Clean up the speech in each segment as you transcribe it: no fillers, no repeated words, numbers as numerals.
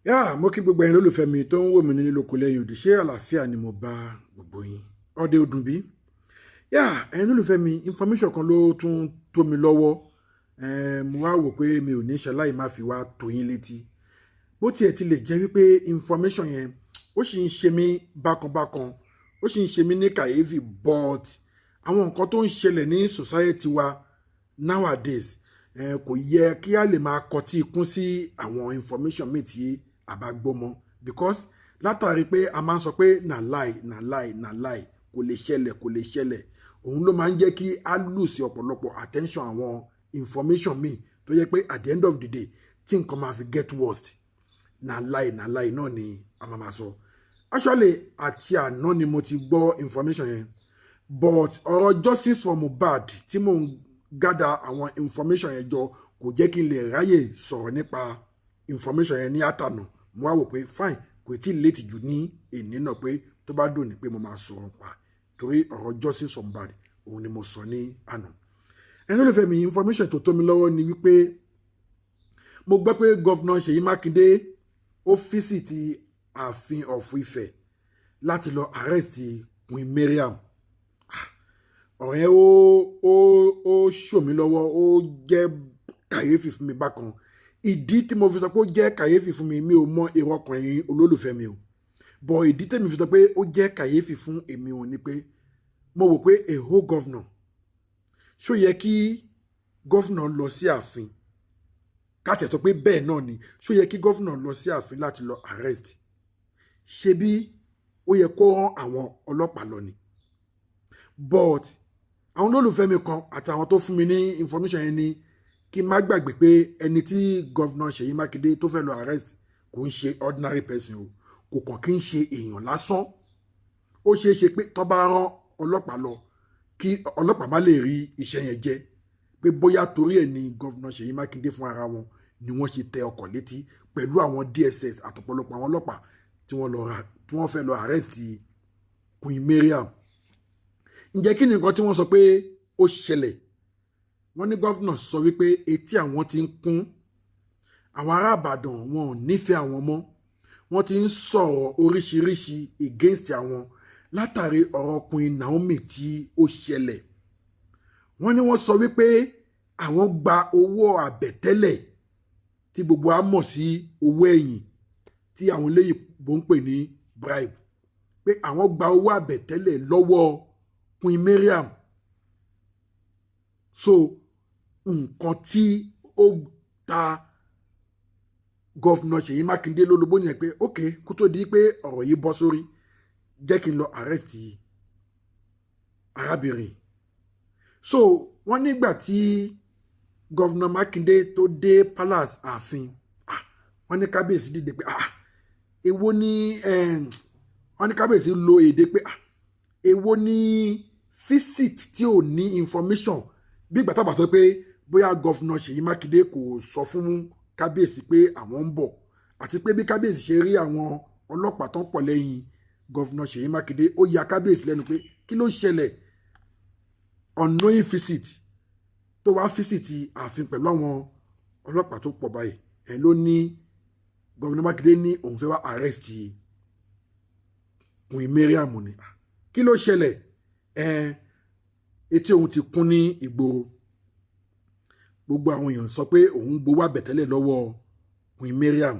Yá, mo kí gbogbo ẹ̀yin lólùfẹ́ mi tó ń wò mí nílé lóko lẹ́yìn òdì. Ṣé àlàáfíà ni mo bá gbogbo yín? Ọdẹ ọdún bí. Yá, ẹ̀yin lólùfẹ́ mi, information kan ló tún tó mi lọ́wọ́. Mo wá wò pé mi ò ní ṣaláì má fi wá tó yín létí. Bó tiẹ̀ ti lè jẹ́ wípé information yẹn, ó sì ń ṣe mí bákan bákan, ó sì ń ṣe mí ní kàyéfì, but àwọn nǹkan tó ń ṣẹlẹ̀ ní society wa nowadays, kò yẹ kí a lè máa kọtí ikún sí àwọn information míì tí a bá gbọ́ mọ́, because látàrí pé a máa ń sọ pé na lie, na lie, na lie, kò lè ṣẹlẹ̀, kò lè ṣẹlẹ̀, òun ló máa ń jẹ́ kí a lose ọ̀pọ̀lọpọ̀ attention àwọn information míì tó yẹ pé at the end of the day, tí nǹkan máa fi get worst, na lie, na lie náà ni a máa ma sọ. Actually, àti àná ni mo ti gbọ́ information yẹn, but ọ̀rọ̀ justice for Mohbad tí mò ń gather àwọn information yẹn jọ kò jẹ́ kí n lè ráyè sọ̀rọ̀ nípa information yẹn ní àtànà. Mo wá wò pé fine, kò tí ì late jù ní èní náà, pé tó bá dùn ní pé mo máa sọ̀rọ̀ pa, torí ọ̀rọ̀ justice for Mohbad òun ni mo sọ ní àná. Ẹni olùfẹ́ mi, information tó tó mi lọ́wọ́ ni wípé mo gbọ́ pé Governor Ṣèyí Mákindé, ó visit ààfin of Ifẹ̀ láti lọ arrest Queen Mariam. Ọ̀rọ̀ yẹn, ó ṣò mí lọ́wọ́, ó jẹ́ kàyéfì fún mi bákan. Ìdí tí mo fi sọ pé ó jẹ́ kàyéfì fún mi, mi ò mọ èrò ọkàn ẹ̀yin olólùfẹ́ mi o, but ìdí tèmi fi sọ pé ó jẹ́ kàyéfì fún èmi ò ní pé mo wò pé a whole governor, ṣó yẹ kí governor lọ sí ààfin? Káàtì sọ pé bẹ́ẹ̀ náà ni, ṣó yẹ kí governor lọ sí ààfin láti lọ arrest? Ṣebí ó yẹ kó rán àwọn ọlọ́pàá lọ ni. But àwọn olólùfẹ́ mi kan àtàwọn tó fún mi ní information yẹn ni kí n má gbàgbé pé ẹni tí Governor Ṣèyí Mákindé tó fẹ́ lọ arrest kò ń ṣe ordinary person o, kò kàn kí ń ṣe èèyàn lásán. Ó ṣeé ṣe pé tó bá rán ọlọ́pàá lọ, kí ọlọ́pàá má lè rí iṣẹ́ yẹn jẹ́, pé bóyá torí ẹ̀ ni Governor Ṣèyí Mákindé fún ara wọn ni wọ́n ṣe tẹ ọkọ̀ létí pẹ̀lú àwọn DSS àtọ̀pọ̀lọpọ̀ àwọn ọlọ́pàá tí wọ́n lọ ra, tí wọ́n fẹ́ lọ arrest Queen Mariam. Ǹjẹ́ kí ni nǹkan tí wọ́n sọ pé ó ṣẹlẹ̀? Wọ́n ní governor sọ wípé etí àwọn ti ń kún, àwọn ará Ìbàdàn wọn ò nífẹ̀ẹ́ àwọn mọ́, wọ́n ti ń sọ̀rọ̀ oríṣiríṣi against àwọn látàrí ọ̀rọ̀ Queen Naomi tí ó ṣẹlẹ̀. Wọ́n ní wọ́n sọ wípé àwọn gba owó àbẹ̀tẹ́lẹ̀ tí gbogbo wa mọ̀ sí owó ẹ̀yìn, tí àwọn eléyìnbó ń pè ní bribe, pé àwọn gba owó àbẹ̀tẹ́lẹ̀ lọ́wọ́ Queen Mariam. So nǹkan tí ó ta Governor Ṣèyí Mákindé lólobó nìyẹn pé ok, kó tó di pé ọ̀rọ̀ yìí bọ́ sórí, jẹ́ kí n lọ arrest arábìnrin. So wọ́n nígbà tí Governor Mákindé tó dé palace ààfin, wọ́n ní kábíyèsí dìde pé, ah, èwo ni? Wọ́n ní kábíyèsí lo èdè pé, ah, èwo ni visit tí ò ní information? Bí ìgbà tábà sọ pé bóyá Governor Ṣèyí Mákindé kò sọ fún kábíyèsí pé àwọn ń bọ̀, àti pé bí kábíyèsí ṣe rí àwọn ọlọ́pàá tó ń pọ̀ lẹ́yìn Governor Ṣèyí Mákindé, ó ya kábíyèsí lẹ́nu pé kí ló ṣẹlẹ̀, unknowing visit tó wá visit ààfin pẹ̀lú àwọn ọlọ́pàá tó pọ̀ báyìí. Ẹ̀ ló ní Governor Mákindé ní òun fẹ́ wá arrest Queen Mariam ni. Kí ló ṣẹlẹ̀? Ẹ̀ etí òun ti kún ní ìgboro, gbogbo àwọn èèyàn sọ pé òun gbowó àbẹ̀tẹ́lẹ̀ lọ́wọ́ Queen Mariam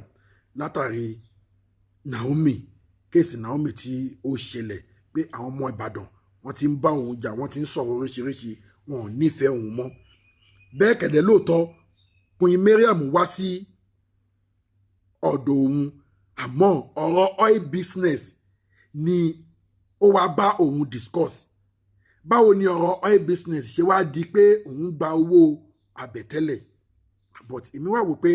látàrí Naomi, case Naomi tí ó ṣẹlẹ̀, pé àwọn ọmọ Ìbàdàn, wọ́n ti ń bá òun jà, wọ́n ti ń sọ̀rọ̀ oríṣiríṣi, wọn ò nífẹ̀ẹ́ òun mọ́. Bẹ́ẹ̀ kẹ̀dẹ̀, lóòótọ́ Queen Mariam wá sí ọ̀dọ̀ òun, àmọ́ ọ̀rọ̀ oil business ni ó wá bá òun discuss. Báwo ni ọ̀rọ̀ oil business ṣe wá di pé òun gba owó àbẹ̀tẹ́lẹ̀? But èmi wá wò pé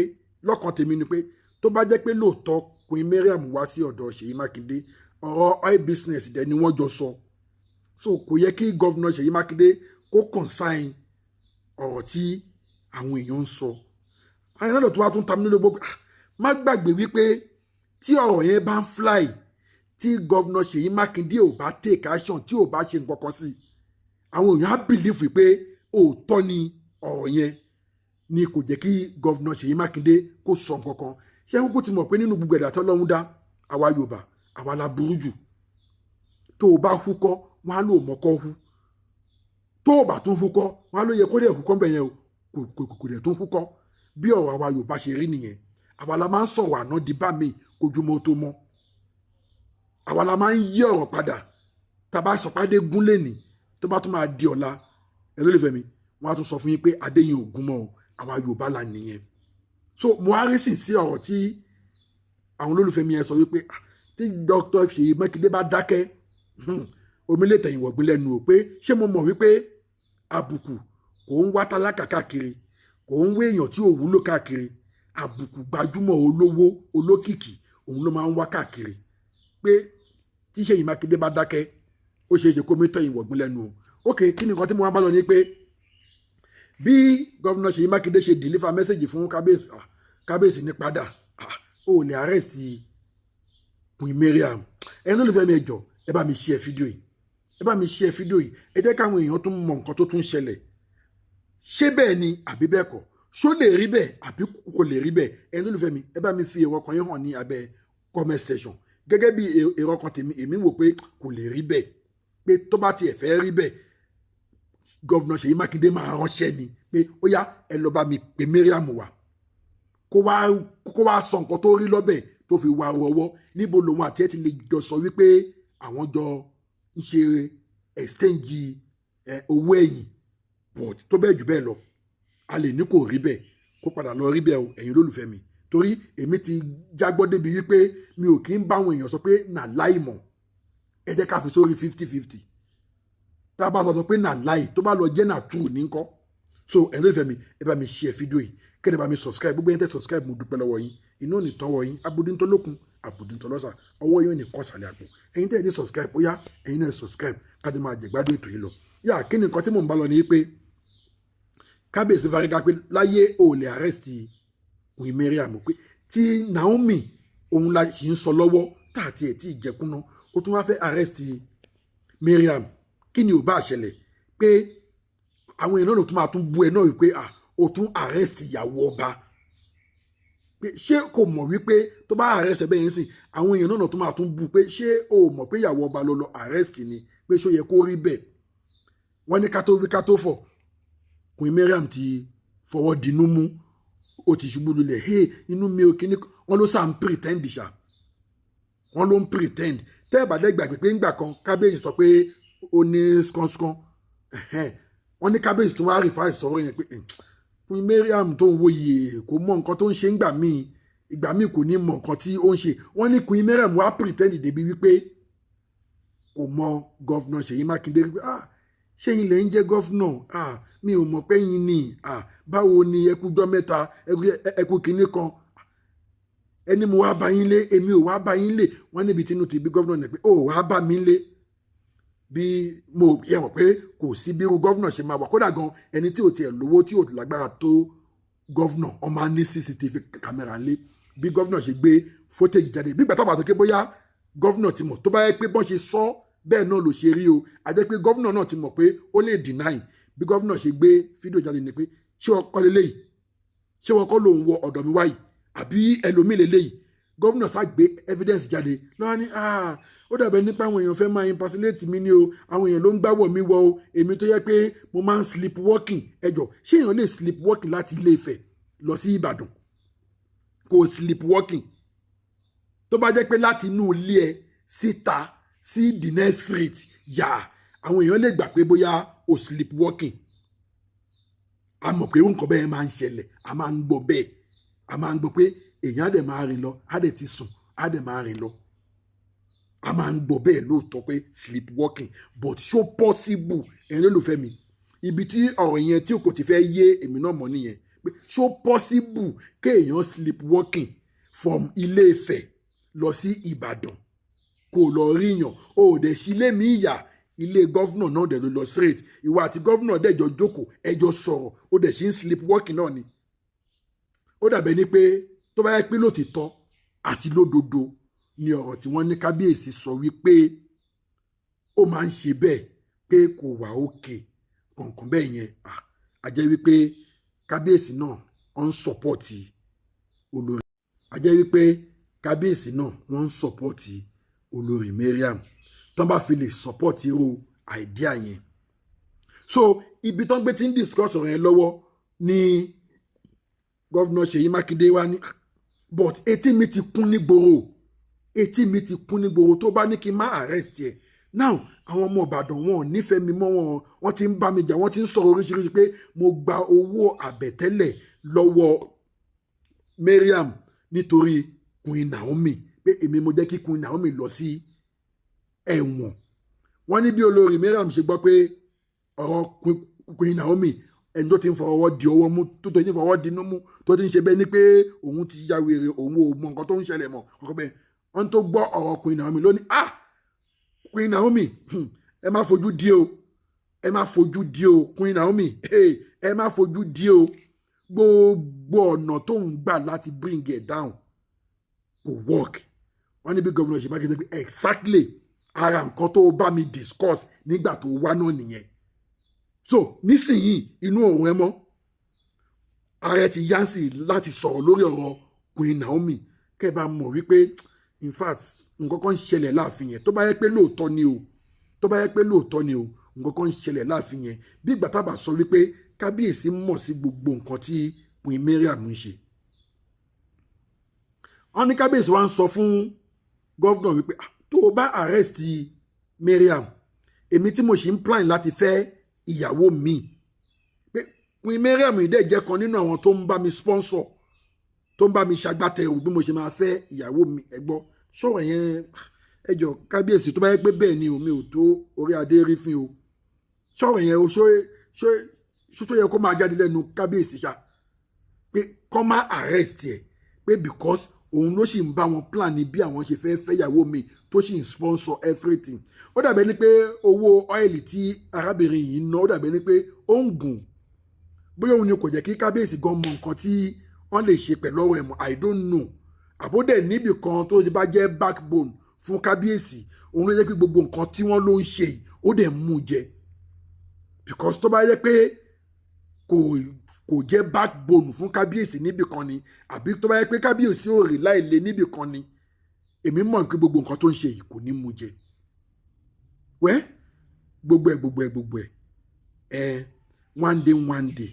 lọ́kàn tèmi ni pé tó bá jẹ́ pé lóòótọ́ Queen Mariam wá sí ọ̀dọ̀ Ṣèyí Mákindé, ọ̀rọ̀ oil business dẹ̀ ni wọ́n jọ sọ, so kò yẹ kí Governor Ṣèyí Mákindé kó consign ọ̀rọ̀ tí àwọn èèyàn ń sọ. Àwọn èèyàn tó wá tún ta mí lólobó, má gbàgbé wípé tí ọ̀rọ̀ yẹn bá ń fly, tí Governor Ṣèyí Mákindé ò bá take action, tí ò bá ṣe nǹkan kan sí, àwọn èèyàn á believe pé òótọ́ ni ọ̀rọ̀ yẹn, ni kò jẹ́ kí Governor Ṣèyí Mákindé kó sọ nǹkan kan. Ṣé kúkú ti mọ̀ pé nínú gbogbo ẹ̀dá tọ́lọ́run dá, àwa Yorùbá, àwa la burú jù? Tó o bá húkọ́, wọn á lò mọ́kọ́ hú. Tó o bá tún húkọ́, wọn á ló yẹ kó dẹ̀ húkọ́ bẹ̀ yẹn o, kò dẹ̀ tún húkọ́. Bí ọ̀rọ̀ àwa Yorùbá ṣe rí nìyẹn. Àwa la máa ń sọ̀rọ̀ àná di bá mi kojúmọ́ tó mọ́. Àwa la máa ń yí ọ̀rọ̀ padà. Tá a bá sọ pé adé gún lẹ́nìí, tó bá tún máa di ọ̀la, ẹ ló lè fẹ́ mi, wọ́n á tún sọ fún yín pé adé yẹn ò gún mọ́ o. Àwa Yorùbá la nìyẹn. So mo á rí sìn sí ọ̀rọ̀ tí àwọn olólùfẹ́ mi yẹn sọ wípé tí Dr. Ṣèyí Mákindé bá dákẹ́, omi lè tẹ̀yìn wọ̀gbìn lẹ́nu o. Pé ṣé mo mọ̀ wípé àbùkù kò ń wá tálákà káàkiri, kò ń wé èèyàn tí ò wúlò káàkiri. Àbùkù gbajúmọ̀, olówó, olókìkí, òun ló máa ń wá káàkiri. Pé tí Ṣèyí Mákindé bá dákẹ́, ó ṣeé ṣe kó mi tẹ̀yìn wọ̀gbìn lẹ́nu o. Ok, kí ni nǹkan tí mo wá bá lọ ni pé bí Governor Ṣèyí Mákindé ṣe deliver message fún kábíyèsí, kábíyèsí ní padà ó lè arrest Queen Mariam. Ẹni tó lè fẹ́ mi, ẹ jọ̀ọ́, ẹ bá mi share fídíò yìí, ẹ bá mi share fídíò yìí. Ẹ jẹ́ káwọn èèyàn tún mọ nǹkan tó tún ṣẹlẹ̀. Ṣé bẹ́ẹ̀ ni àbí bẹ́ẹ̀ kọ́? Ṣó lè rí bẹ́ẹ̀ àbí kò lè rí bẹ́ẹ̀? Ẹni tó lè fẹ́ mi, ẹ bá mi fi èrò ọkàn yín hàn ní abẹ́ comment section. Gẹ́gẹ́ bí èrò ọkàn tèmi, èmi wò pé kò lè rí bẹ́ẹ̀. Pé tó bá tiẹ̀ fẹ́ rí bẹ́ẹ̀, Governor Ṣèyí Mákindé máa ránṣẹ́ ni pé ó yá, ẹ lọ bá mi pè Mariam wá, kó wá sọ nǹkan tó rí lọ́bẹ̀ tó fi wá ọwọ́. Níbo lòun àti ẹ ti lè jọ sọ wípé àwọn jọ ń ṣe exchange owó ẹ̀yìn? But tó bẹ́ẹ̀ jù bẹ́ẹ̀ lọ, a lè ní kò rí bẹ́ẹ̀, kó padà lọ rí bẹ́ẹ̀ o. Ẹ̀yin olólùfẹ́ mi, torí èmi ti jágbọ́ débi wípé mi ò kí ń bá àwọn èèyàn sọ pé nà láì mọ̀. Ẹ jẹ́ ká fi sórí 50-50. Tá a bá sọ pé nà láì, tó bá lọ jẹ́ nà true ní ńkọ́? So ẹ̀yin olólùfẹ́ mi, ẹ bá mi share fídíò yìí, kẹ́ni bá mi subscribe. Gbogbo yẹn tẹ́ subscribe, mo dúpẹ́ lọ́wọ́ yín. Inú ò ní tọ́wọ́ yín, abudintolókun, abudintolọ́sà, ọwọ́ yín ò ní kọ́ sàlẹ̀ àpò. Ẹ̀yin tẹ́ ẹ ti subscribe, ó yá, ẹ̀yin náà subscribe, kájọ máa jẹ̀gbádùn ètò yìí lọ. Yà, kí ni nǹkan tí mò ń bá lọ ni pé kábíyèsí fárígá pé láyé, ò lè arrest Queen Mariam. Pé tí Naomi òun la sì ń sọ lọ́wọ́ tá àti ẹ̀ tí ì jẹkúná, ó tún wá fẹ́ arrest Mariam. Kí ni ò bá ṣẹlẹ̀? Pé àwọn èèyàn náà ló tún máa tún bú ẹ náà wípé ah, ó tún arrest ìyàwó ọba. Pé ṣé kò mọ̀ wípé tó bá arrest ẹ bẹ́ẹ̀ yẹn sìn, àwọn èèyàn náà tún máa tún bú pé ṣé o mọ̀ pé ìyàwó ọba ló lọ arrest ni, pé ṣó yẹ kó rí bẹ́ẹ̀? Wọ́n ní ká tó wí ká tó fọ̀, Queen Mariam ti fọwọ́ dinú mú, ó ti ṣubú lulẹ̀. Hey, inú mi ò kíní. Wọ́n ló sàn pretend ṣá, wọ́n ló ń pretend. Tẹ́ ẹ̀ bá dẹ́ gbàgbé pé ńgbà kan kábíyèsí sọ pé ó ní skánskán, wọ́n ní kábíyèsí tó wá refer sọ̀rọ̀ yẹn pé Queen Mariam tó ń wo yìí kò mọ nǹkan tó ń ṣe ńgbà míì, ìgbà míì kò ní mọ nǹkan tí ó ń ṣe. Wọ́n ní Queen Mariam wá pretend débi wípé kò mọ Governor Ṣèyí Mákindé wípé, "Ah, ṣé yín lè ń jẹ́ governor? Ah, mi ò mọ̀ pé yín ni. Ah, báwo ni? Ẹ kú jọ́ mẹ́ta, ẹ kú kinní kan. Ẹni mo wá bá yín lé, èmi ò wá bá yín lé." Wọ́n níbi tínú ti bí governor ní pé ó wá bá mi lé, bí mo yẹ wọ́n pé kò sí bí irú governor ṣe máa wà. Kódà gan, ẹni tí ò tiẹ̀ lówó, tí ò lágbára tó governor, ó máa ní CCTV camera lé. Bí governor ṣe gbé footage jáde, bí gbàtà bàtà pé bóyá governor ti mọ̀, tó bá yẹ pé bọ́n ṣe sọ bẹ́ẹ̀ náà ló ṣe rí o, a jẹ́ pé governor náà ti mọ̀ pé ó lè deny. Bí governor ṣe gbé fídíò jáde ni pé ṣé wọ́n kọ́ leléyìí? Ṣé wọ́n kọ́ lòun wọ ọ̀dọ̀ mi wáyìí àbí ẹlòmíì leléyìí? Governor sá gbé evidence jáde lọ́wọ́ ní, "Ah, ó dàbẹ̀ nípa àwọn èèyàn fẹ́ máa impersonate mi ní o. Àwọn èèyàn ló ń gbáwọ̀ mi wọ o. Èmi tó yẹ pé mo máa ń sleep walking." Ẹjọ́, ṣé èèyàn lè sleep walking láti Ilé Ifẹ̀ lọ sí Ìbàdàn? Kò sleep walking. Tó bá jẹ́ pé láti inú ilé ẹ síta sí the next street yà, àwọn èèyàn lè gbà pé bóyá o sleep walking. A mọ̀ pé nǹkan bẹ́ẹ̀ máa ń ṣẹlẹ̀, a máa ń gbọ́ bẹ́ẹ̀. A máa ń gbọ́ pé èèyàn á dẹ̀ máa rìn lọ, á dẹ̀ ti sùn, á dẹ̀ máa rìn lọ. A máa ń gbọ́ bẹ́ẹ̀ lóòótọ́ pé sleep walking, but ṣó possible? Ẹ̀yin lólùfẹ́ mi, ibi tí ọ̀rọ̀ yẹn tí kò ti fẹ́ yé èmi náà mọ̀ nìyẹn, pé ṣó possible kéèyàn sleep walking from Ilé Ifẹ̀ lọ sí Ìbàdàn, kò lọ ríyàn, o ò dẹ̀ sí ilé mi ìyà, ilé governor náà dẹ̀ ló lọ straight, ìwọ àti governor dẹ̀ jọ jókòó, ẹjọ́ sọ̀rọ̀, ó dẹ̀ sí ń sleep walking náà ni? Ó dàbẹ̀ ni pé tó bá yẹ pé lótìtọ́ àti lódodo ni ọ̀rọ̀ tí wọ́n ní kábíyèsí sọ wípé ó máa ń ṣe bẹ́ẹ̀, pé kò wà òkè kọ̀ọ̀kan bẹ́ẹ̀ yẹn, a jẹ́ wípé kábíyèsí náà ó ń support olórí. A jẹ́ wípé kábíyèsí náà, wọ́n ń support olórí Mariam tó bá fi lè support irú idea yẹn. So ibi tó ń gbé tí ń discuss ọ̀rọ̀ yẹn lọ́wọ́ ní governor Ṣèyí Mákindé wá ní, but etí mi ti kún nígboro, etí mi ti kún nígboro, tó bá ní kí n má arrest ẹ now, àwọn ọmọ Ìbàdàn, wọn ò nífẹ̀ẹ́ mi mọ́. Wọn wọ́n ti ń bá mi jà, wọ́n ti ń sọ̀rọ̀ oríṣiríṣi pé mo gba owó àbẹ̀tẹ́lẹ̀ lọ́wọ́ Mariam nítorí Queen Naomi, pé èmi mo jẹ́ kí Queen Naomi lọ sí ẹ̀wọ̀n. Wọ́n ní bí olórí Mariam ṣe gbọ́ pé ọ̀rọ̀ Queen Naomi, ẹni tó ti ń fọwọ́ di ọwọ́ mú, tó ti ń fọwọ́ di inú mú, tó ti ń ṣe bẹ́ẹ̀ ni pé òun ti ya wèrè, òun ò mọ nǹkan tó ń ṣẹlẹ̀ mọ́ ọkọ bẹ́ẹ̀. Wọ́n tó gbọ́ ọ̀rọ̀ Queen Naomi lónìí, ah, Queen Naomi, ẹ má fojú di o, ẹ má fojú di o. Queen Naomi, ẹ má fojú di o. Gbogbo ọ̀nà tó ń gbà láti bring it down kò work. Wọ́n ní bí governor Ṣèyí Mákindé pé exactly ara nǹkan tó bá mi discuss nígbà tó wá náà nìyẹn. So nísìnyìí, inú òun ẹ mọ́, ààrẹ ti yánsì láti sọ̀rọ̀ lórí ọ̀rọ̀ Queen Naomi. Kẹ́ ẹ bá mọ̀ wípé in fact, nǹkan kan ń ṣẹlẹ̀ láàfin yẹn. Tó bá yẹ pé lóòótọ́ ni o, tó bá yẹ pé lóòótọ́ ni o, nǹkan kan ń ṣẹlẹ̀ láàfin yẹn. Bí ìgbà tábà sọ wípé kábíyèsí mọ̀ sí gbogbo nǹkan tí Queen Mariam ń ṣe. Wọ́n ní kábíyèsí wa ń sọ fún governor wípé tó o bá arrest Mariam, èmi tí mo ṣì ń plan láti fẹ́ ìyàwó mi, pé Queen Mariam yìí dẹ̀ jẹ́ kan nínú àwọn tó ń bá mi sponsor, tó ń bá mi ṣagbátẹrù bí mo ṣe máa fẹ́ ìyàwó mi. Ẹ gbọ́ sọ̀rọ̀ yẹn, ẹ jọ kábíyèsí, tó bá yẹ pé bẹ́ẹ̀ ni, omi ò tó orí adé rí fín o. Sọ̀rọ̀ yẹn o, ṣó ṣó ṣó tó yẹ kó máa jáde lẹ́nu kábíyèsí ṣá, pé kọ́ má arrest ẹ̀, pé because òun ló sì ń bá wọn plan ní bí àwọn ṣe fẹ́ fẹ́yàwó mi, tó sì ń sponsor everything? Ó dàbẹ́ ni pé owó oil tí arábìnrin yìí ń ná, ó dàbẹ́ ni pé ó ń gùn. Bóyá òun ni kò jẹ́ kí kábíyèsí gan mọ nǹkan tí wọ́n lè ṣe pẹ̀lú ọ̀rọ̀ ẹ̀mọ́, I don't know. Àbódẹ̀ níbì kan tó bá jẹ́ backbone fún kábíyèsí, òun ló jẹ́ pé gbogbo nǹkan tí wọ́n ló ń ṣe yìí, ó dẹ̀ mú jẹ, because tó bá yẹ pé kò jẹ́ backbone fún kábíyèsí níbì kan ni, àbí tó bá yẹ pé kábíyèsí ò rí láìlé níbì kan ni, èmi mọ̀ pé gbogbo nǹkan tó ń ṣe yìí, kò ní mú jẹ. Wẹ́ gbogbo ẹ̀, gbogbo ẹ̀, gbogbo ẹ̀ ẹ̀, one day, one day,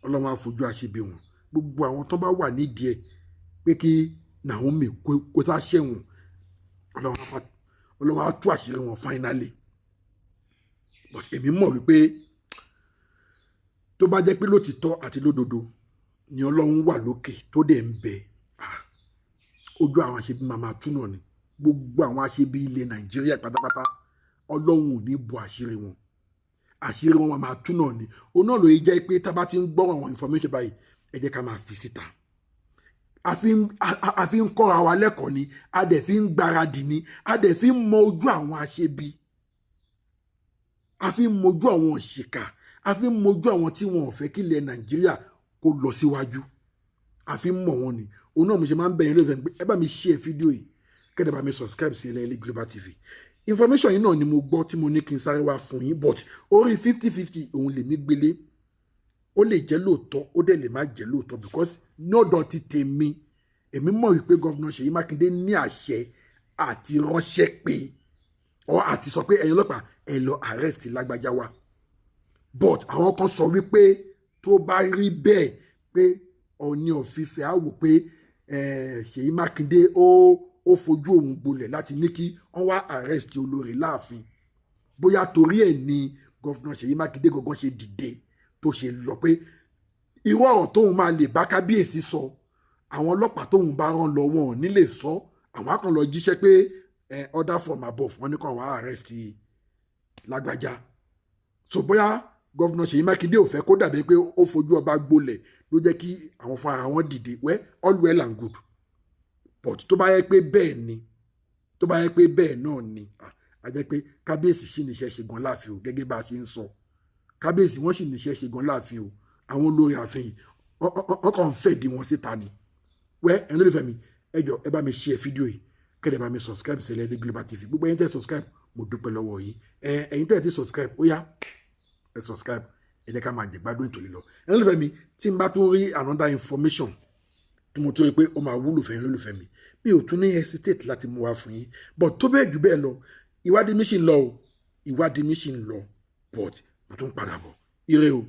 Ọlọ́run á fojú àṣebi wọn. Gbogbo àwọn tó bá wà nídìí ẹ̀ pé kí Naomi kó tá ṣẹ̀wọ̀n, Ọlọ́run á tú àṣírí wọn finally. But èmi mọ̀ wípé tó bá jẹ́ pé lótìtọ́ àti lódodo ni Ọlọ́run wà lókè tó dẹ̀ ń bẹ, ojú àwọn àṣebi máa máa tú náà ni. Gbogbo àwọn àṣebi ilẹ̀ Nàìjíríà pátápátá, Ọlọ́run ò ní bo àṣírí wọn, àṣírí wọn máa máa tú náà ni. Òun náà lóye jẹ́ pé tá a bá ti ń gbọ́ àwọn information báyìí, ẹ jẹ́ ká máa fi síta. A fi ń kọ́ra wa lẹ́kọ̀ọ́ ni, a dẹ̀ fi ń gbáradì ni, a dẹ̀ fi ń mọ ojú àwọn àṣebi, a fi ń mojú àwọn òṣìkà, a fi ń mojú àwọn tí wọn ò fẹ́ kí ilẹ̀ Nàìjíríà kó lọ síwájú. A fi ń mọ̀ wọn ni. Òun náà mo ṣe máa ń bẹ̀yìn lóòfẹ́ pé ẹ bá mi share fídíò yìí, kẹ́dẹ̀ bá mi subscribe sí Ẹlẹ́yẹlé Global TV. Information yìí náà ni mo gbọ́ tí mo ní kí n sáré wá fún yín, but orí 50-50 òun lèmi gbélé. Ó lè jẹ́ lóòótọ́, ó dẹ̀ lè má jẹ́ lóòótọ́, because lọ́dọ̀ ti tèmi, èmi mọ̀ wípé governor Ṣèyí Mákindé ní àṣẹ àti ránṣẹ́ pé ọ àti sọ pé ẹ̀yin ọlọ́pàá, ẹ lọ arrest lágbájá wa. But àwọn kan sọ wípé tó bá rí bẹ́ẹ̀, pé Ọọ̀ni of Ifẹ̀ á wò pé Ṣèyí Mákindé ó fojú òun gbolẹ̀ láti ní kí wọ́n wá arrest olórí láàfin. Bóyá torí ẹ̀ ni governor Ṣèyí Mákindé gangan ṣe dìde tó ṣe lọ, pé irú ọ̀rọ̀ tóun máa lè bá kábíyèsí sọ, àwọn ọlọ́pàá tóun bá rán lọ, wọn ò ní lè sọ. Àwọn á kàn lọ jíṣẹ́ pé order from above, wọ́n ní kàn wá arrest lágbájá. So bóyá governor Ṣèyí Mákindé ò fẹ́ kó dàbí pé ó fojú ọba gbolẹ̀ ló jẹ́ kí àwọn fún ara wọn dìde. Well, all well and good, but tó bá yẹ pé bẹ́ẹ̀ ni, tó bá yẹ pé bẹ́ẹ̀ náà ni, a jẹ́ pé kábíyèsí sì níṣẹ́ ṣe gan láàfin o. Gẹ́gẹ́ bá a ṣe ń sọ, kábíyèsí wọ́n sì níṣẹ́ ṣe gan láàfin o. Àwọn olórí ààfin yìí, wọ́n kàn ń fẹ̀dí wọn síta ni. Wẹ́ ẹni ló fẹ́ mi, ẹ jọ, ẹ bá mi share fídíò yìí, kẹ́lẹ́ bá mi subscribe sí Ẹlẹ́yẹlé Global TV. Gbogbo ẹ̀yin tẹ́ subscribe, mo dúpẹ́ lọ́wọ́ yín. Ẹ̀yin tẹ́ ti subscribe, ó yá, ẹ subscribe. Ẹ jẹ́ ká máa jẹ̀gbádùn ètò yìí lọ. Ẹni ló fẹ́ mi, tí n bá tún rí another information. Tí mo tún rí pé ó máa wúlò fẹ́yìn olólùfẹ́ mi, mi ò tún ní hesitate láti mú wá fún yín. But tó bẹ́ẹ̀ jù bẹ́ẹ̀ lọ, ìwádìí mi sì ń lọ o, ìwádìí mi sì ń lọ, but mo tún padà bọ̀. Ire o.